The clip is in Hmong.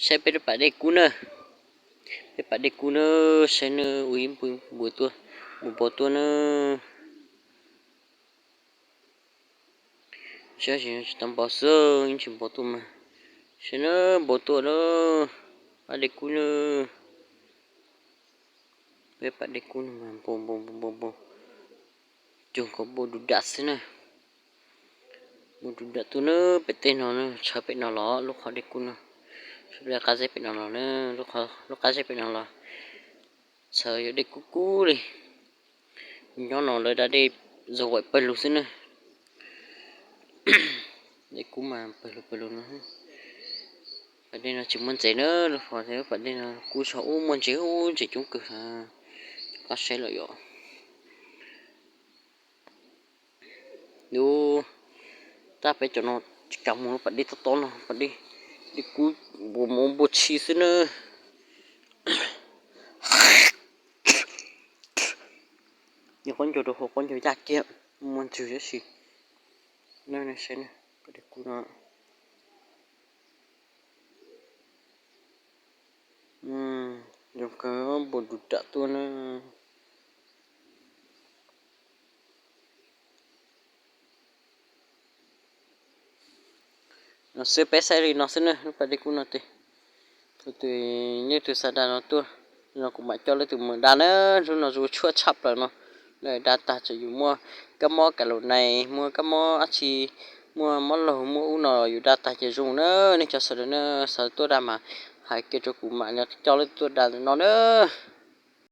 Saib peb lub pas dej kub na. Peb pas dej kub na, saib na, ua ib npua tuaj, npua npau tuaj na. Saib tsis tau npau xwb, yeej tsis npau tuaj mas. Saib na, npau tuaj na, pas dej kub na. Peb pas dej kub no mas npau npau npau npau npau, cug kom npau du dam xwb na. Npau du dam tuaj na, pem tej no na, tshawb pem no los lub qhov dej kub no, tshawb qab zeb pem no los na, lub qab zeb pem no los txhawv yog dej kub kub li. Nyob no lawv da dej zoo vaim pawg lug xwb na. Dej kub mas pawg lug pawg lug no. Pas dej no tsis muaj ntses na, lub qhov, pas dej no kub zog ub muaj ntses ub, ntses coob kawg, rov qab saib lawm yom. Yus, tab peb cov no tsis kam mus lub pas dej tob tob no, pas dej, dej kub npua mov npua tshis xwb na. Nyob qaub ncaug rau hauv qaub ncaug yaj kiag, muaj ntswg tab sis. Saib pas dej kub no. Zoo kawg, npau du dam tuaj na. No xwb, peb saib li no xwb na, lub pas dej kub no tes. Tus twg, leej twg xav da no tuaj, no kuv mam coj leej twg mus da na. Hnub no zoo tshuaj tshaj plaws no, lawv da tag tseem yuav muaj kab mob kav laum nais, muaj kab mob dab tsi, muaj mob laug muaj ub no yus da tag ces zoo na. Nej cov sawv daws na, xav tuaj da mas hais kiag rau kuv mam li coj leej twg tuaj da ntawm no na.